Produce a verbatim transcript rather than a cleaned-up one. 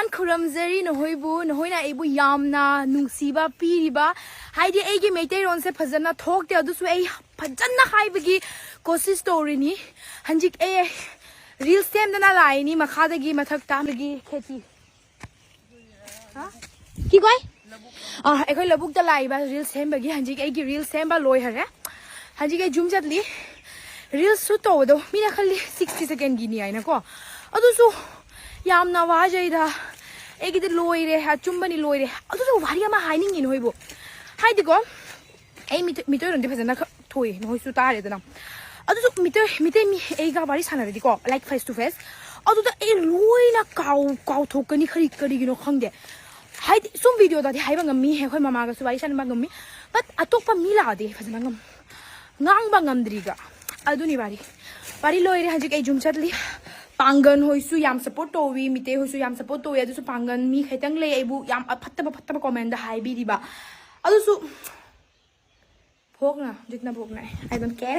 ꯌꯥꯝ ꯈꯨꯔꯨꯝꯖꯔꯤ ꯅꯈꯣꯏꯕꯨ, ꯅꯈꯣꯏꯅ ꯑꯩꯕꯨ ꯌꯥꯝꯅ ꯅꯨꯡꯁꯤꯕ ꯄꯤꯔꯤꯕ꯫ ꯍꯥꯏꯗꯤ ꯑꯩꯒꯤ ꯃꯩꯇꯩꯂꯣꯟꯁꯦ ꯐꯖꯅ ꯊꯣꯛꯇꯦ, ꯑꯗꯨꯁꯨ ꯑꯩ ꯐꯖꯅ ꯍꯥꯏꯕꯒꯤ ꯀꯣꯁꯤꯁ ꯇꯧꯔꯤꯅꯤ꯫ ꯍꯧꯖꯤꯛ ꯑꯩ ꯔꯤꯜꯁ ꯁꯦꯝꯗꯅ ꯂꯥꯛꯏꯅꯤ ꯃꯈꯥꯗꯒꯤ ꯃꯊꯛꯇ꯫ ꯑꯃꯒꯤ ꯈꯦꯇꯤ꯫ ꯍꯥ? ꯀꯤ ꯀꯣꯏ? ꯑꯥ, ꯑꯩꯈꯣꯏ ꯂꯧꯕꯨꯛꯇ ꯂꯥꯛꯏꯕ ꯔꯤꯜꯁ ꯁꯦꯝꯕꯒꯤ꯫ ꯍꯧꯖꯤꯛ ꯑꯩꯒꯤ ꯔꯤꯜꯁ ꯁꯦꯝꯕ ꯂꯣꯏꯈꯔꯦ꯫ ꯍꯧꯖꯤꯛ ꯑꯩ ꯖꯨꯝ ꯆꯠꯂꯤ꯫ ꯔꯤꯜꯁ ꯁꯨꯠ ꯇꯧꯕꯗꯣ ꯃꯤꯅ ꯈꯜꯂꯤ ꯁꯤꯛꯁꯇꯤ ꯁꯦꯀꯦꯟꯒꯤꯅꯤ ꯍꯥꯏꯅꯀꯣ꯫ ꯑꯗꯨꯁꯨ ꯌꯥꯝꯅ ꯋꯥꯖꯩꯗ꯫ ꯑꯩꯒꯤꯗꯤ ꯂꯣꯏꯔꯦ, ꯑꯆꯨꯝꯕꯅꯤ, ꯂꯣꯏꯔꯦ꯫ ꯑꯗꯨꯁꯨ ꯋꯥꯔꯤ ꯑꯃ ꯍꯥꯏꯅꯤꯡꯉꯤ ꯅꯣꯏꯕꯨ꯫ ꯍꯥꯏꯗꯤꯀꯣ, ꯑꯩ ꯃꯤꯇꯩ-, ꯃꯤꯇꯩꯔꯣꯟꯗꯤ ꯐꯖꯅ ꯈ-, ꯊꯣꯛꯏ, ꯅꯣꯏꯁꯨ ꯇꯥꯔꯦꯗꯅ꯫ ꯑꯗꯨꯁꯨ ꯃꯤꯇꯩ, ꯃꯤꯇꯩ ꯃꯤ ꯑꯩꯒ ꯋꯥꯔꯤ ꯁꯥꯟꯅꯔꯗꯤꯀꯣ, like, face to face, ꯑꯗꯨꯗ ꯑꯩ ꯂꯣꯏꯅ ꯀꯥꯎ-, ꯀꯥꯎꯊꯣꯛꯀꯅꯤ, ꯀꯔꯤ, ꯀꯔꯤꯒꯤꯅꯣ ꯈꯪꯗꯦ꯫ ꯍꯥꯏꯗꯤ ꯁꯨꯝ ꯚꯤꯗꯤꯑꯣꯗꯗꯤ ꯍꯥꯏꯕ ꯉꯝꯃꯤ, ꯑꯩꯈꯣꯏ ꯃꯃꯥꯒꯁꯨ ꯋꯥꯔꯤ ꯁꯥꯟꯅꯕ ꯉꯝꯃꯤ, but ꯑꯇꯣꯞꯄ ꯃꯤ ꯂꯥꯛꯑꯗꯤ ꯐꯖꯅ ꯉꯝ-, ꯉꯥꯡꯕ ꯉꯝꯗ꯭ꯔꯤꯒ꯫ ꯑꯗꯨꯅꯤ ꯋꯥꯔꯤ꯫ ꯋꯥꯔꯤ ꯂꯣꯏꯔꯦ, ꯍꯧꯖꯤꯛ ꯑꯩ ꯖꯨꯝ ꯆꯠꯂꯤ꯫ ꯄꯥꯡꯒꯟ ꯍꯣꯏꯁꯨ ꯌꯥꯝ ꯁꯞꯄꯣꯔꯠ ꯇꯧꯋꯤ, ꯃꯤꯇꯩ ꯍꯣꯏꯁꯨ ꯌꯥꯝ ꯁꯞꯄꯣꯔꯠ ꯇꯧꯋꯤ꯫ ꯑꯗꯨꯁꯨ ꯄꯥꯡꯒꯟ ꯃꯤ ꯈꯤꯇꯪ ꯂꯩ ꯑꯩꯕꯨ ꯌꯥꯝ ꯐꯠꯇꯕ, ꯐꯠꯇꯕ ꯀꯣꯃꯦꯟꯗ ꯍꯥꯏꯕꯤꯔꯤꯕ꯫ ꯑꯗꯨꯁꯨ ꯚꯣꯛꯅ, ꯍꯧꯖꯤꯛꯅ ꯚꯣꯛꯅ꯫ I don't care.